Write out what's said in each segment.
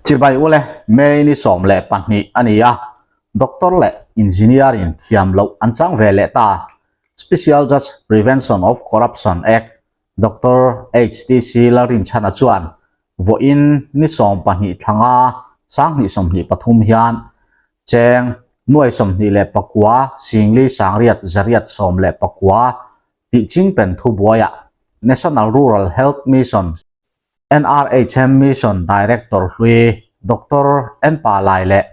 Chibai ule, May ni 12 a ni a, Doctor leh Engineer in thiam loh an chang ve leh ta. Special Judge Prevention of Corruption Act, Doctor HTC Lalrinchhana chuan vawiin ni 12 thlanga 2023 hian cheng nuai 29 singli sangriat zariat 19 tih chingpen thubuaiah National Rural Health Mission, NRHM Mission Director hlui Doctor N Palai leh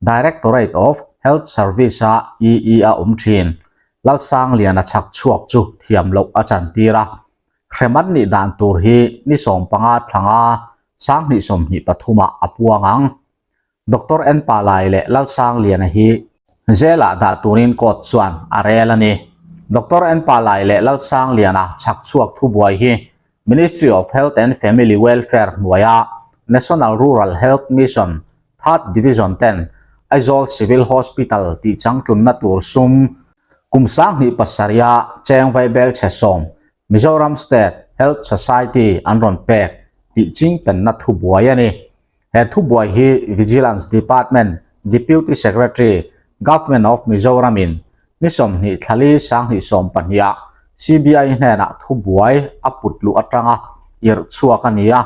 Directorate of Health Service-a EE a awm thin Lalsangliana chhak chhuak chu thiam loh a chantir a. Hrem an nih dan tur hi ni 15 thlanga 2023 ah a puang ang. Doctor N Palai leh Lalsangliana hi Jail-ah dah turin court chuan a rel a ni. Doctor N Palai leh Lalsangliana chhak chhuak thubuai hi Ministry of Health and Family Welfare hnuaia National Rural Health Mission Third Division ten Aizawl Civil Hospital tih changtlunna tur sum kum 2007-a cheng vaibel chhe sawm Mizoram State Health Society an rawn pek tih chingpenna thubuai a ni. He thubuai hi Vigilance Department Deputy Secretary, Government of Mizoram in ni 20 thlali 2020 ah CBI hnenah thubuai a put luh atanga irh chhuak a ni a.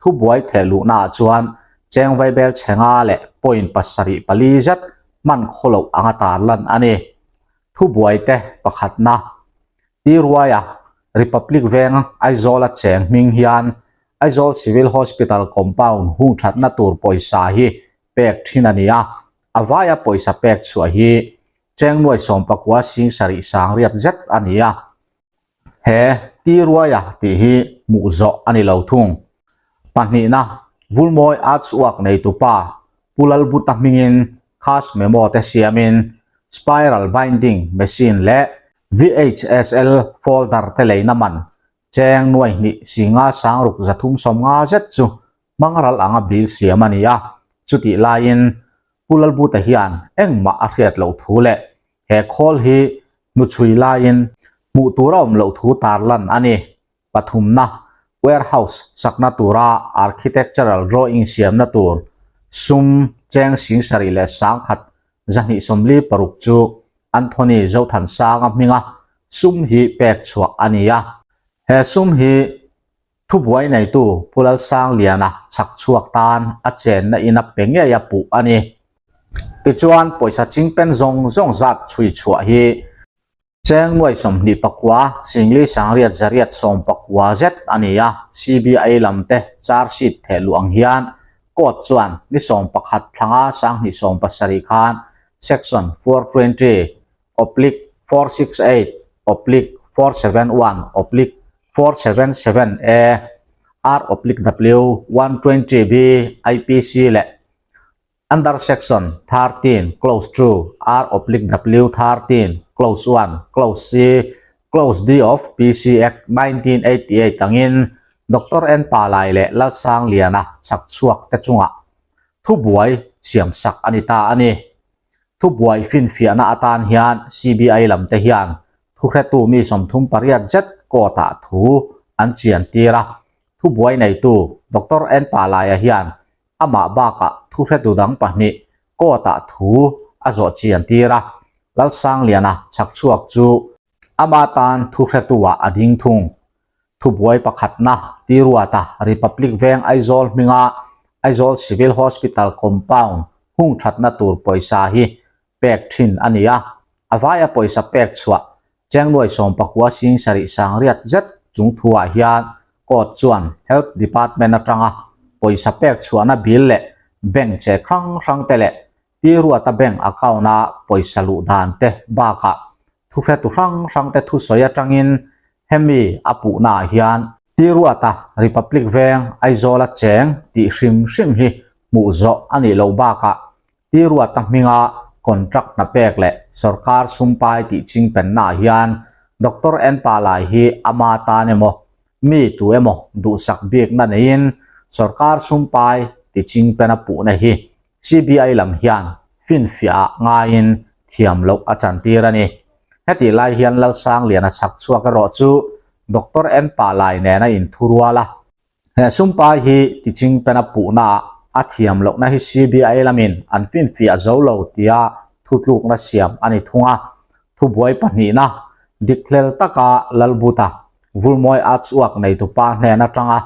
Thubuai theh luhna ah chuan cheng vaibel chhe nga leh point pasarih pali zet hman khaw loh anga tarlan a ni. Thubuai te pakhatna Tiruaia Republic Veng Aizawl a cheng hming hian Aizawl Civil Hospital compound hung thatna tur pawisa hi pek thin a ni a, a vaia pawisa pek chhuah hi cheng nuai 19 sing sarih sangriat zet a ni a. He Tiruaia tih hi hmuh zawh a ni lo thung. Pahnihna, Vulmawi Arts Work neitupa Pu Lalbuta hmingin cash memo te siamin spiral binding machine leh VHSL folder te leina man Cheng nuai hnih singa sangruk 350 zet chu hmang ral anga bil siam a ni a, chutih laiin Pu Lalbuta hian engmah a hriat loh thu leh he khawl hi hnuchhui laiin hmuh tur a awm loh thu tarlan a ni. Pathumna, Warehouse sakna tura architectural drawing siamna tur sum cheng 76 246 chu Anthony Zothansanga hminga sum hi pek chhuah a ni a. He sum hi thubuai neitu Pu Lalsangliana chhak chhuak tan a chenna in a pe ngei a puh a ni. Tichuan pawisa chingpen zawng zawng zat chhui chhuah hi cheng nuai 29 singli sangriat zariat 19 zet a ni a. CBI lam te charge sheet theh luh ang hian court chuan ni 11 thlanga 2017 khan section 420 oblique 468 oblique 471 oblique 477 A R oblique W 120 B IPC leh under section 13 clause 2 R oblique W 13 clause 1 clause C clause D of PC Act 1988 angin Doctor N Palai leh Lalsangliana chhak chhuak te chungah thubuai siam sak a ni ta a ni. Thubuai finfiahna atan hian CBI lam te hian thuhretu mi 38 zet court ah thu an chian tir a. Thubuai neitu Doctor N Palaia hian amah bakah thuhretu dang pahnih court ah thu a zawh chian tir a. Lalsangliana chhak chhuak chu ama tan thuhretu ah a ding thung. Thubuai pakhatna Tiruata Republic Veng Aizawl hminga Aizawl Civil Hospital compound hung thatna tur pawisa hi pek thin a ni a. A vaia pawisa pek chhuah cheng nuai 19 sing sarih sangriat zet chung thuah hian court chuan Health Department atanga pawisa pek chhuahna bill leh bank che hrang hrang te leh Tiruata bank account a pawisa luh dan te bakah thuhretu hrang hrang te thusawi atangin hemi a puhna ah hian Tiruata Republic Veng Aizawl a cheng tih hrim hrim hi hmuh zawh a nih loh bakah Tiruata hminga contract hna pek leh sorkar sumpai tih chingpenna ah hian Doctor N Palai hi ama tan emaw mi tu emaw duhsak bikna neiin sorkar sumpai ti chingpen a puhna hi CBI lam hian finfiah ah ngaiin thiam loh a chantir a ni. Hetih lai hian Lalsangliana chhak chhuak erawh chu Doctor N Palai nena inthurual a. He sumpai hi ti chingpen a puhna ah. a thiam lohna hi CBI lamin an finfiah zo lo tia thutlukna siam a ni thung a. Thubuai pahnihna, dikhlel taka Lalbuta Vulmawi Arts Work neitupa hnen atanga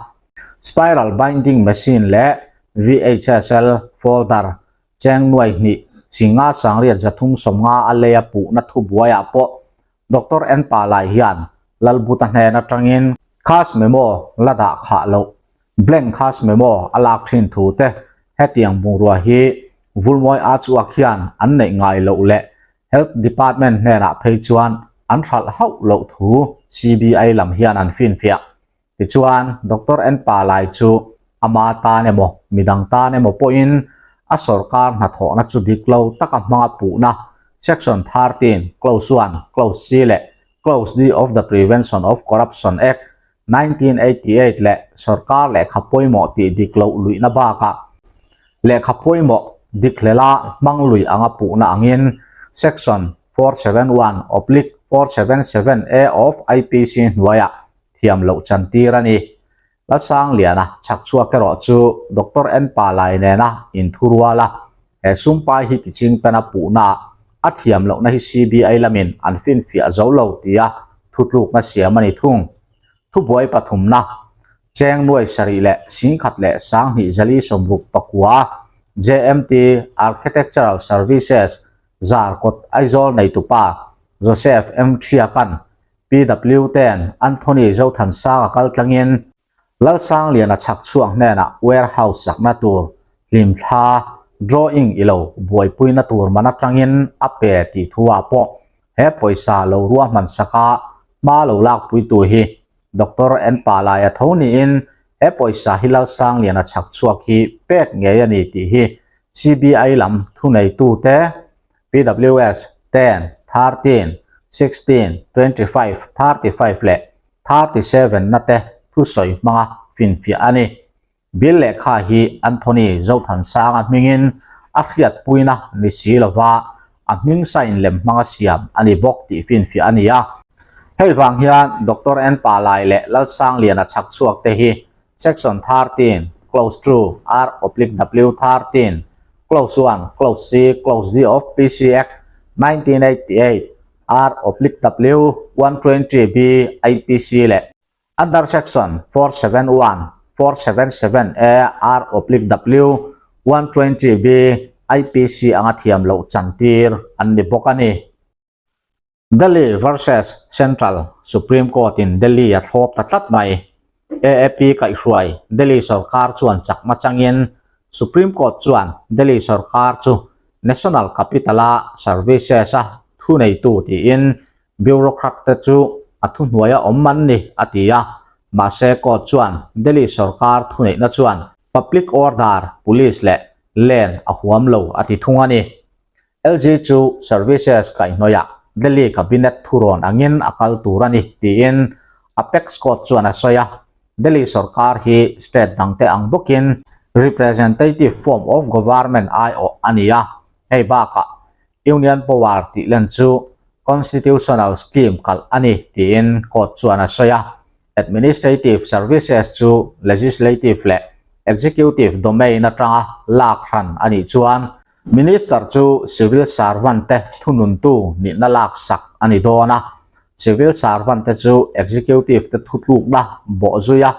Spiral Binding Machine leh VHSL folder cheng nuai hnih singa sangriat zathum sawmnga a leia puhna thubuaiah pawh Doctor N Palai hian Lalbuta hnen atangin Khas memo la dah khah loh, blank khas memo a lak thin thu te hetiang bungrua hi Vulmawi Arts Work hian an neih ngai loh leh Health Department hnenah phei chuan an hralh hauh loh thu CBI lam hian an finfiah. Tichuan, Doctor N Palai chu ama tan emaw, midang tan emaw pawhin a sawrkar hnathawhna chu dik lo taka hmanga puhna Section 13, Clause 1, Clause C leh Clause D of the Prevention of Corruption Act, 1988 leh sawrkar lehkha pawimawh tih dik loh luihna bakah lehkha pawimawh dik hlela hmang lui anga puhna angin Section 471/477A of IPC hnuaiah thiam loh chantir a ni. Lalsangliana chhak chhuak erawh chu Doctor N Palai nena inthurual a, he sumpai hi tichingpena puhnaah a thiam lohna hi CBI lamin an finfiah zo lo tia thutlukna siam a ni thung. Thubuai pathumna, Cheng nuai sarih leh singkhat leh sanghnih zali sawmruk pakua, JMT Architectural Services, Zarkawt Aizawl neitupa Joseph M Thiakan PW ten Anthony Zothansanga kal tlangin Lalsangliana chhak chhuak hnenah warehouse sakna tur hlimthla drawing i lo buaipuina tur man atangin a pe tih thuah pawh he pawisa lo ruahman saka hma lo lakpuitu hi Doctor N Palaia tho niin he pawisa hi Lalsangliana chhak chhuak hi pek ngei a ni tih hi CBI lam thuneitute PWS, 10, 13, 16, 25, 35 leh 37 na te thusawi hmanga finfiah a ni. Bill lehkha hi Anthony Zothansanga hmingin a hriatpuina ni si lova a hming sign lem hmanga siam a ni bawk tih finfiah a ni a. Hei vang hian Doctor N Palai leh Lalsangliana chhakchhuak te hi Section 13, Clause 2, R/W 13, Clause 1, Clause C, Clause D of PC Act, 1988, R/W 120B IPC leh Under Section 471, 477A R/W 120B IPC anga thiam loh chantir an ni bawk a ni. Delhi versus Central, Supreme Court in Delhi a thlawp ta tlat mai. AAP kaihhruai Delhi sorkar chuan chakma changin Supreme Court chuan Delhi sorkar chu National Capital-a services-a thuneitu tiin bureaucrat te chu a thuhnuaia awm an ni a ti a. Mahse court chuan Delhi sorkar thuneihna chuan public order, police leh land a huam lo a ti thung a ni. LG chu Services kaihhnawihah Delhi Cabinet thurawn angin a kal tur a ni tiin Apex Court chuan a sawi a. Delhi sorkar hi state dangte ang bawkin representative form of government aiawh a ni a, hei bakah Union power tih len chu constitutional scheme kalh a ni tiin court chuan a sawi a. Administrative Services chu legislative leh executive domain atanga lak hran a nih chuan Minister chu civil servant te thununtu nihna laksak a ni dawn a, civil servant te chu executive te thutlukna bawhzui a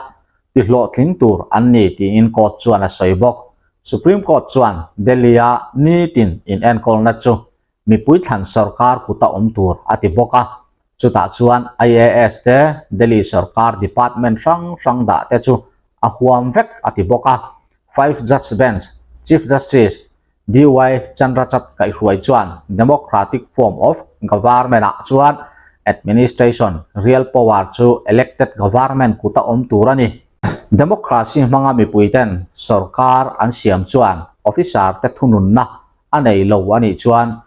tihlawhtling tur an ni tiin court chuan a sawi bawk. Supreme Court chuan Delhi-a nitin inenkawlna chu mipui thlan sorkar kuta awm tur a ti bawk a, chutah chuan IAS te Delhi sorkar department hrang hrang dah te chu a huam vek a ti bawk a. Five Judge Bench Chief Justice DY Chandrachud kaihhruai chuan Democratic form of government ah chuan administration real power chu elected government kuta awm tur a ni. Democracy hmanga mipui ten sorkar an siam chuan officer te thununna a nei lo a nih chuan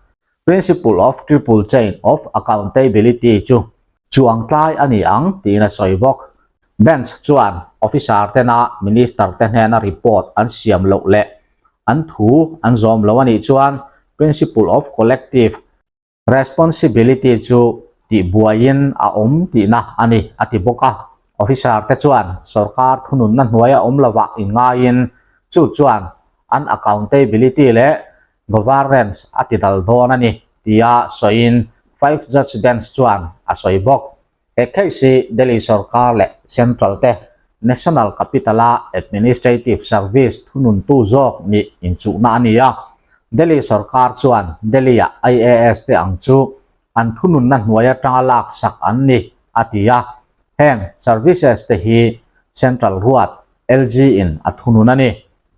Principle of Triple Chain of Accountability chu chuangtlai a ni ang tiin a sawi bawk. Bench chuan officer tena minister te hnena report an siam loh leh an thu an zawm lo a nih chuan Principle of Collective Responsibility chu tihbuaiin a awm tihna a ni a ti bawk a. Officer te chuan sorkar thununna hnuaia awm lovah inngaiin chu chuan. an accountability leh governance a ti dal dawn a ni, tia sawiin Five Judge Bench chuan a sawi bawk. He case hi Delhi sorkar leh Central te National Capital-a Administrative Service thununtu zawk nih inchuhna a ni a. Delhi sorkar chuan Delhi-a IAS te ang chu an thununna hnuai atanga laksak an ni, a ti a. Heng services te hi Central ruat LG in a thunun a ni.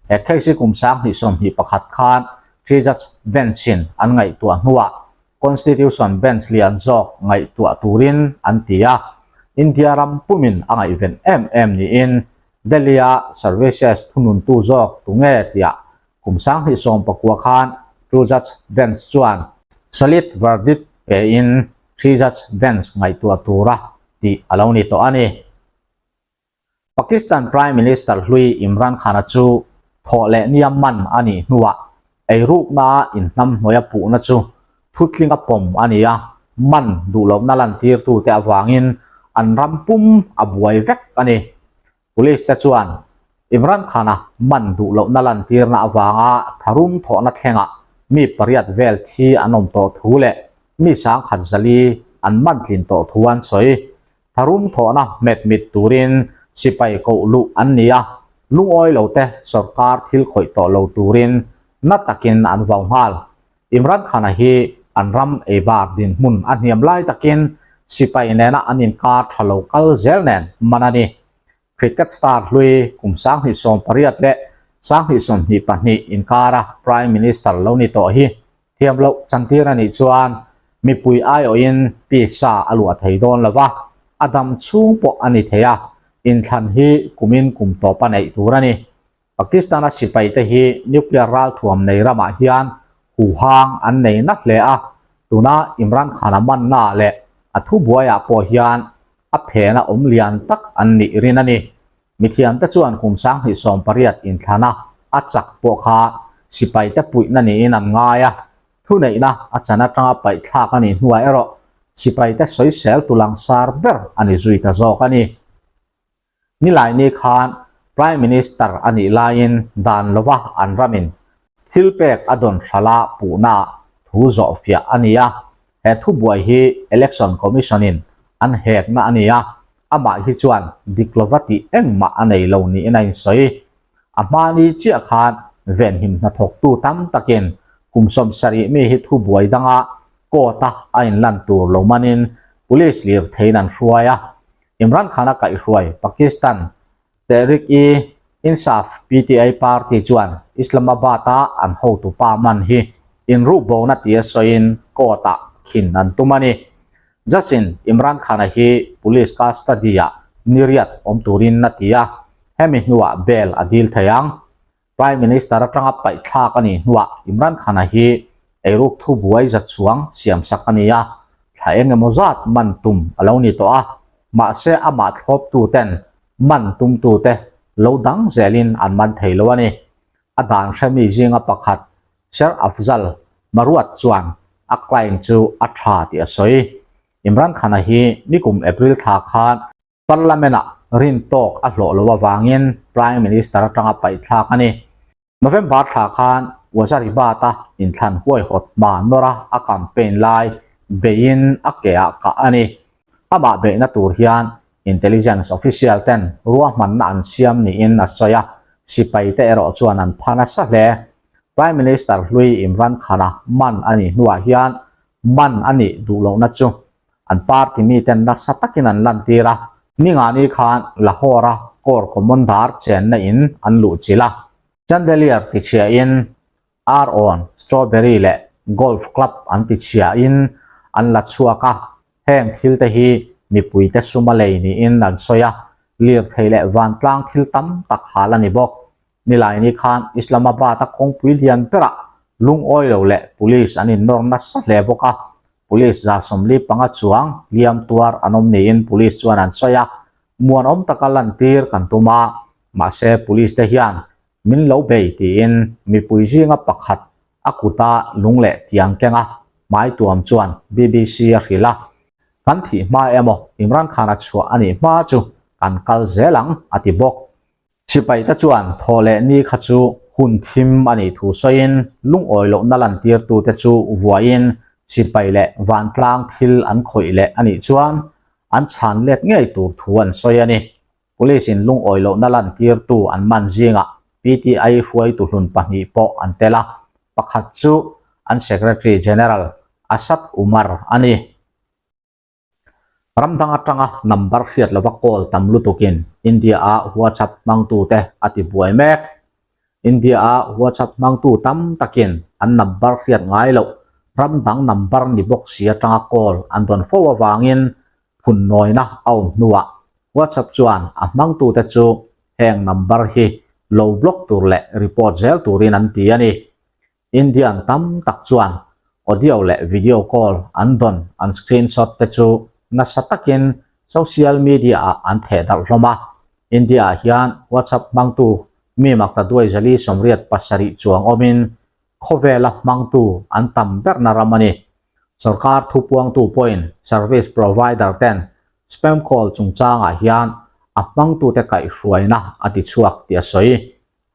He case hi kum 2021 khan Three Judge Bench-in an ngaihtuah hnuah Constitution Bench lian zawk ngaihtuah turin an ti a, India ram pumin a ngaihven em em niin Delhi-a Services thununtu zawk tunge tiah kum 2019 khan Two Judge Bench chuan solid verdict pein Three Judge Bench ngaihtuah tura tih a lo ni tawh a ni. Pakistan Prime Minister hlui Imran Khan-a chu thawh leh nia man a nih hnuah eiruknaa inhnamhnawih a puhna chu thutling a pawm a ni a, man duh lohna lantirtute avangin an ram pum a buai vek a ni. Police te chuan Imran Khan-a man duh lohna lantirna avanga tharum thawhna thlengah mi pariat vel thi an awm tawh thu leh mi sangkhat zali an man tlin tawh thu an sawi. Tharum thawhna hmet mit turin sipai koh luh an ni a, lungawi lote sorkar thil khawih tawh lo turin na takin an vau nghal. Imran Khan-a hi an ram ei bar dinhmun a hniam lai takin sipai nena an inkar tha lo kal zel nen man a ni. Cricket star hlui kum 2018 leh 2022 inkara Prime Minister lo ni tawh hi Thiam loh chantir a nih chuan mipui aiawhin pisa a luah thei dawn lo va, a dam chhung pawh a ni thei a, inthlan hi kumin kum tawp a neih tur a ni. Pakistan-a sipaite hi nuclear ralthuam nei ramah hian huhang an nei na hle a, tuna Imran Khan-a mannaah leh a thubuaiah pawh hian a phena awm lian tak an nih rin a ni. Mithiamte chuan kum 2018 inthlana a chak pawh kha sipaite puihna niin an ngai a, thuneihna a chan atanga paihthlak a nih hnuah erawh sipaite sawisel tu langsar ber a ni zui ta zawk a ni. Nilaini khan Prime Minister a nih laiin dan lova an ramin thil pek a dawn hrala puhnaah thu zawhfiah a ni a, he thubuai hi Election Commission-in an hekna a ni a, amah hi chuan dik lova tih engmah a nei lo niin a insawi. A hmani chiah khan venhim hnathawktu tam takin kum 70 mi hi thubuai danga court-a a inlan tur lo manin police lirtheiin an hruai a, Imran Khan-a kaihhruai Pakistan Tehreek-e-Insaf, PTI, party chuan Islamabad-a an hotupa man hi inrukbona tia sawiin court-ah khin an tum a ni. Judge-in Imran Khan-a hi police custody-ah ni riat awm turin a ti a, hemi hnuah bail a dil thei ang. Prime Minister atanga paihthlak a nih hnuah Imran Khan-a hi eiruk thubuai za chuang siamsak a ni a, thla eng emaw zat man tum a lo ni tawh a, mahse amah thlawptuten man tumtute lo dang zelin an man thei lo a ni. A dan hremi zinga pakhat Sher Afzal Marwat chuan a client chu a tha tih a sawi. Imran Khan-a hi nikum April thla khan Parliament-ah rintawk a hlawh loh avangin Prime Minister atanga paihthlak a ni. November thla khan Wazirabad-a inthlan huaihawt hma nawra a campaign lai beiin a keah kah a ni. Amah beihna tur hian intelligence official ten ruahmanna an siam niin a sawi a, sipaite erawh chuan an pha nasa hle. Prime Minister hlui Imran Khan-a man a nih hnuah hian man a nih duh lohna chu An party miten nasa takin an lantir a, ningani khan Lahore-a Corps Commandar chenna in an luhchilh a. Chandelier tichhiain Ar-awn, Strawberry leh Golf Club an tichhiain an la chhuak a, heng thilte hi mipuite suma lei niin an sawi a, lirthei leh vantlang thil tam tak hal a ni bawk. Nilaini khan Islamabad-a kawngpui lian berah lungawi lo leh police an innawr nasa hle bawk a, Police 45 chuang hliam tuar an awm niin police chuan an sawi a, muanawm taka lantir kan tum a, mahse police te hian min lo bei tiin mipui zinga pakhat a kuta lung leh tiang kenga hmai tuam chuan BBC a hrilh a, Kan thih hma emaw Imran Khan-a chhuah a nih hma chu kan kal zel ang, a ti bawk. Sipaite chuan thaw leh ni kha chu Hun thim a nih thu sawiin lungawi lohna lantirtute chu vuahin sipai leh vantlang thil an khawih leh a nih chuan an chhan let ngei tur thu an sawi a ni. Police in lungawi lohna lantirtu an man zingah PTI hruaitu hlun pahnih pawh an tel a, pakhat chu an Secretary General Asad Umar a ni. Ram dang atanga number hriat lova call tam lutukin India-a WhatsApp hmangtute a tibuai mek. India-a WhatsApp hmangtu tam takin an number hriat ngai loh ram dang number ni bawk si atanga call an dawn fo avangin phunnawina a awm hnuah WhatsApp chuan a hmangtute chu heng number hi lo block tur leh report zel turin an ti a ni. Indian tam tak chuan audio leh video call an dawn an screenshot te chu nasa takin social media ah an theh darh hlawm a. India ah hian WhatsApp hmangtu mi maktaduai zali 87 chuang awmin khawvela hmangtu an tam berna ram a ni. Sorkar thupuangtu pawhin service provider ten spam call chungchangah hian a hmangtute kaihhruaina a tichhuak tih a sawi.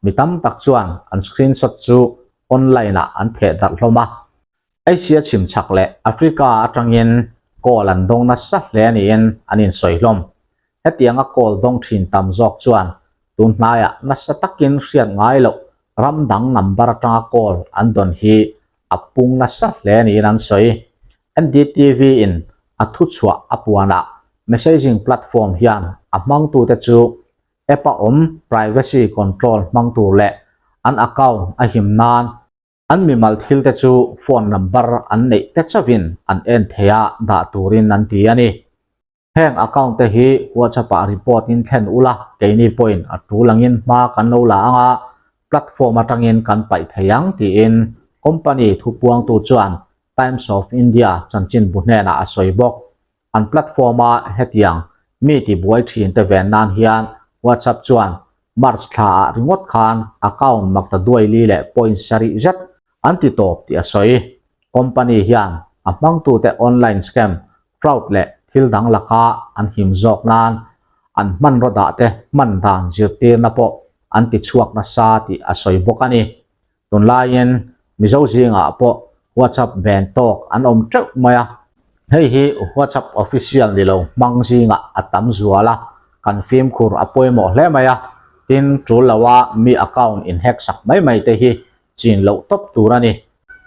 Mi tam tak chuan an screenshot chu online ah an theh darh hlawm a. Asia chhimchhak leh Africa atangin call an dawng nasa hle niin an insawi hlawm. Hetianga call dawng thin tam zawk chuan tun hnaiah nasa takin hriat ngai loh ram dang number atanga call an dawn hi a pung nasa hle niin an sawi. NDTV in a thuchhuah a puanah messaging platform hian a hmangtute chu App a awm privacy control hmang tur leh an account a him nan an mimal thil te chu phone number an neih te chauhin an en thei a dah turin an ti a ni. Heng account te hi WhatsApp ah report in thlen ula keini pawhin a tul angin hma kan lo la anga platform atangin kan paih thei ang tiin company thupuangtu chuan Times of India chanchinbu hnenah a sawi bawk. An platform-a hetiang mi tibuai thin te ven nan hian WhatsApp chuan March thlaah ringawt khan account makta duai li leh point sarih zet an ti tawp tih a sawi. Company hian a hmangtute online scam, fraud leh thil dang laka an him zawk nan an hmanraw dah te hman dan zirtirna pawh an ti chhuak nasa tih a sawi bawk a ni. Tunlaiin Mizo zingah pawh WhatsApp ven tawk an awm teuh mai a, hei hi WhatsApp official ni lo hmang zingah a tam zual a, kan fimkhur a pawimawh hle mai a, tin tul loa mi account in hack sak mai mai te hi chin loh tawp tur a ni.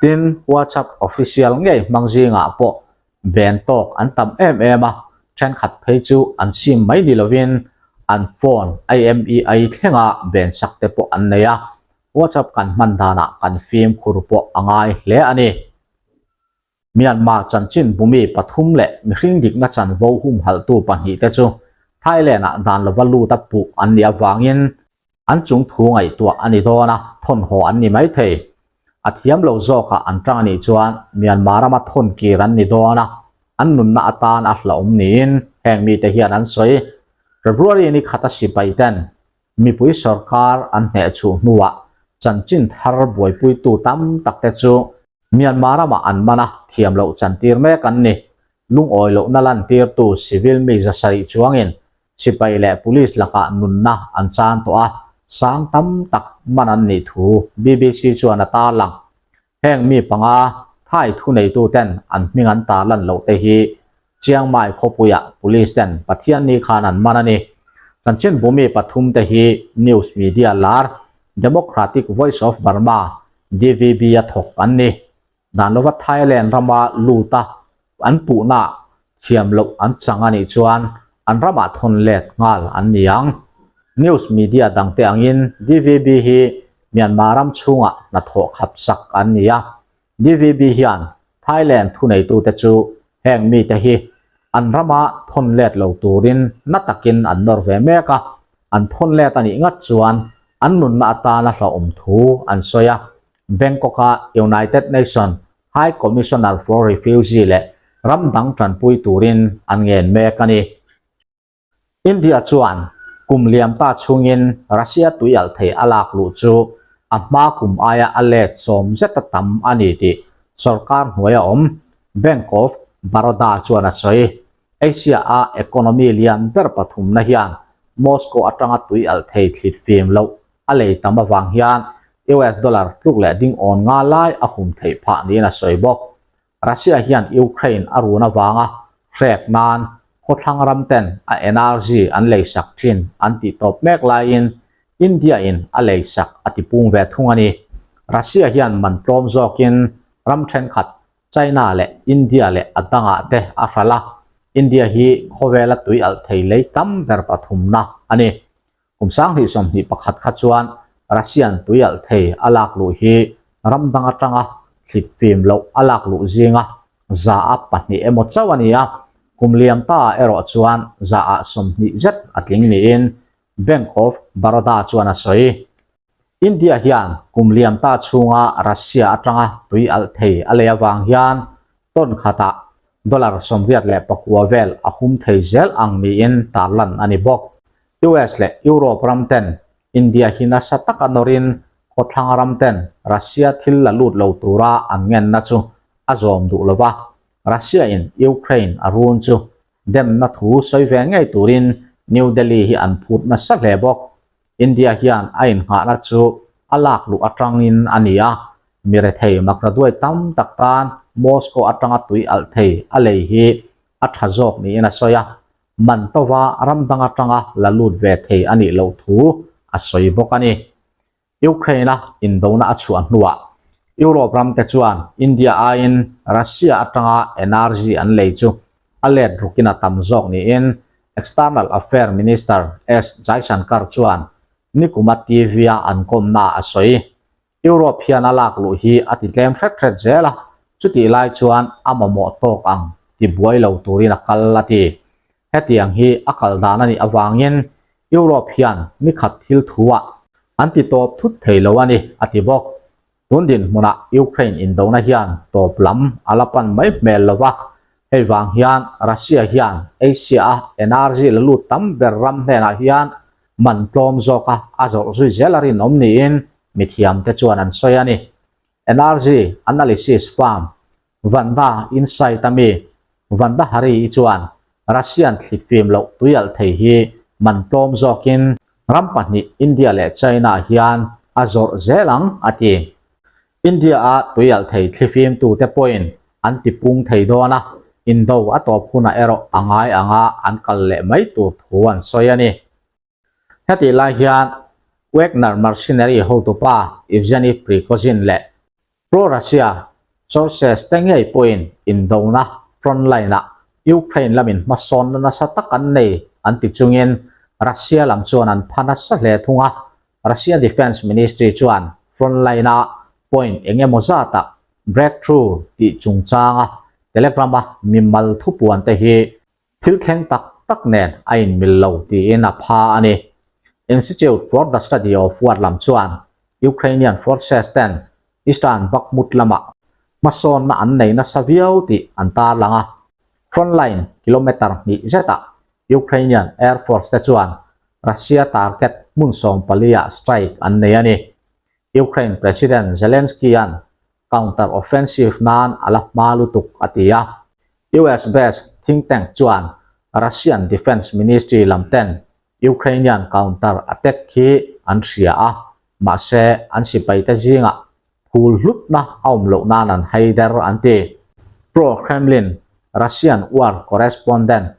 Tin, WhatsApp official ngei hmang zingah pawh ven tawk an tam em em a, thenkhat phei chu an sim mai ni lovin an phone IMEI thlenga ven sak te pawh an nei a, WhatsApp kan hman danah kan fimkhur pawh a ngai hle a ni. Myanmar chanchin bumi pathum leh mihring dikna chanvo humhalhtu pahnihte chu Thailand-ah dan lova lut a puh an nih avangin an chung thu ngaihtuah a ni dawn a, thawnhaw an ni mai thei. A thiam lo zawkah an tang a nih chuan Myanmar rama thawn kir an ni dawn a, an nunna atan a hlauhawm niin heng mite hian an sawi. February ni khata sipai ten Mipui sorkar an hnehchhuh hnuah chanchin thar buaipuitu tam tak te chu Myanmar ramah an man a, thiam loh chantir mek an ni. Lungawi lohna lantirtu civil mi 700 chuangin sipai leh police lakah nunna an chan tawh a, sang tam tak man an nih thu BBC chuan a tarlang. Heng mi panga Thai thuneituten an hming an tarlan loh te hi Chiang Mai khawpuiah Police ten Pathianni khan an man a ni. Chanchinbu mi pathum te hi news media lar Democratic Voice of Burma, DVB, a thawk an ni. Dan lova Thailand rama luta an puhnaah thiam loh an chang a nih chuan an ramah thawn let nghal an ni ang. News media dangte angin DVB hi Myanmar ram chhungah hnathawh khap sak an ni a. DVB hian Thailand thuneitute chu heng mite hi an rama thawn let lo turin na takin an nawr ve mek a, an thawn let a nih ngat chuan an nunna atana hlauhawm thu an sawi a. Bangkok-a United Nation High Commissioner for Refugee leh ram dang tanpui turin an ngen mek a ni. India chuan kum liam ta chhungin Russia tuialh thei a lak luh chu a hma kum aia a let sawm zeta tam a ni tih sorkar hnuaia awm Bank of Baroda chuan a sawi. Asia-a economy lian ber pathumna hian Moscow atanga tuialh thei thlit fim loh a lei tam avang hian US dollar tluk leh ding awn nga lai a hum theih phah niin a sawi bawk. Russia hian Ukraine a run avanga hrek nan khawthlang ram ten a energy an leisak thin an tih tawp mek laiin India in a leisak a ti pung ve thung a ni. Russia hian man tlawm zawkin ram thenkhat China leh India leh a dangah te a hralh a, India hi khawvela tui alh thei lei tam ber pathumna a ni. Kum 2021 kha chuan Russian tuialh thei a lak luh hi ram dang atanga thlit fim loh a lak luh zinga 2% emaw chauh a ni a, kum liam ta ah erawh chuan 20% zet a tling niin Bank of Baroda chuan a sawi. India hian kum liam ta chhunga Russia atanga tui alh thei a lei avang hian ton khatah dollar 89 vel a hum thei zel ang niin tarlan a ni bawk. US leh Europe ram ten India hi nasa taka nawrin khawthlang ram ten Russia thil la lut lo tura an ngenna chu a zawm duh lo va, Russia in Ukraine a run chu demna thu sawi ve ngei turin New Delhi hi an phut nasa hle bawk. India hian a innghahna chu a lak luh atangin a ni a, mi rethei maktaduai tam tak tan Moscow atanga tui alh thei a lei hi a tha zawk niin a sawi a, man tova ram dang atanga la lut ve thei a nih loh thu a sawi bawk a ni. Ukraine-a indona a chhuah hnuah Europe ramte chuan India aiin Russia atanga energy an lei chu a let rukin a tam zawk niin External Affair Minister S Jaishankar chuan nikuma TV-a an kawmnaah a sawi. Europe hian a lak luh hi a ti tlem hret hret zel a, chutih lai chuan a mamawh tawk ang ti buai lo turin a kal a ti. Hetiang hi a kal dan a nih avangin Europe hian ni khat thil thu-ah an ti tawp thut thei lo a ni, a ti bawk. Tun dinhmunah Ukraine indona hian tawp lam a la pan mai hmel lo va, hei vang hian Russia hian Asia-a energy la lut tam ber ram hnenah hian man tlawm zawka a zawrh zui zel a rinawm niin mithiamte chuan an sawi a ni. Energy analysis firm Vanda Insight a mi Vanda Hari-i chuan Russian thlifim loh tuialh thei hi man tlawm zawkin ram pahnih India leh China hian a zawrh zel ang a ti. India-a tuialh thei thlifimtute pawhin an tipung thei dawn a, indo a tawp hunah erawh a ngai anga an kal leh mai tur thu an sawi a ni. Hetih lai hian Wagner mercenary hotupa Evgeny Prigozhin leh Pro-Russia sources te ngei pawhin indona frontline-ah Ukraine lamin hmasawnna nasa tak an nei an ti chungin Russia lam chuan an pha nasa hle thung a. Russia Defence Ministry chuan frontline-a point eng emaw zatah breakthrough tih chungchanga Telegram-a mimal thupuan te hi Thil thleng tak tak nen a inmil lo tiin a pha a ni. Institute for the Study of War lam chuan Ukrainian forces ten Eastern Bakhmut lamah hmasawnna an nei nasa viau tih an tarlang a. Frontline kilometre hnih zetah Ukrainian Air Force te chuan Russia target hmun 14 ah strike an nei a ni. Ukraine President Zelensky-a'n counter offensive nan a la hma lutuk a ti a. US based think tank chuan Russian Defence Ministry lam ten Ukrainian counter attack hi an hria a, mahse an sipaite zingah phul hlutna a awm loh nan an haider an ti. Pro-Kremlin Russian war correspondent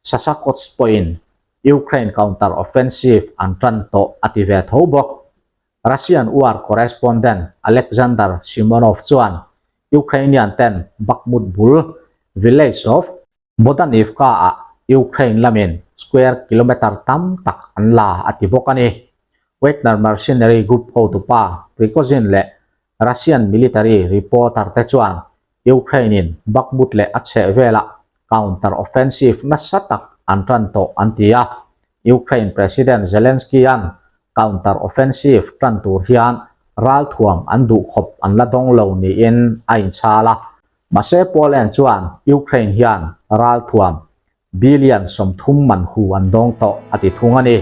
Sasha Kots pawhin Ukraine counter offensive an tan tawh a ti ve tho bawk. Russian war correspondent Alexander Shimonov chuan Ukrainian ten Bakhmut bul village of Bodanivka-ah Ukraine lamin square kilometre tam tak an la a ti bawk a ni. Wagner mercenary group hotupa Prigozhin leh Russian military reporter te chuan Ukraine-in Bakhmut leh a chhehvelah counter-offensive nasa tak an tan tawh an ti a. Ukraine President Zelensky-a'n counter-offensive tan tur hian ralthuam an duh khawp an la dawng lo niin a inchhal a. Mahse Poland chuan Ukraine hian ralthuam billion 30 man hu an dawng tawh a ti thung a ni.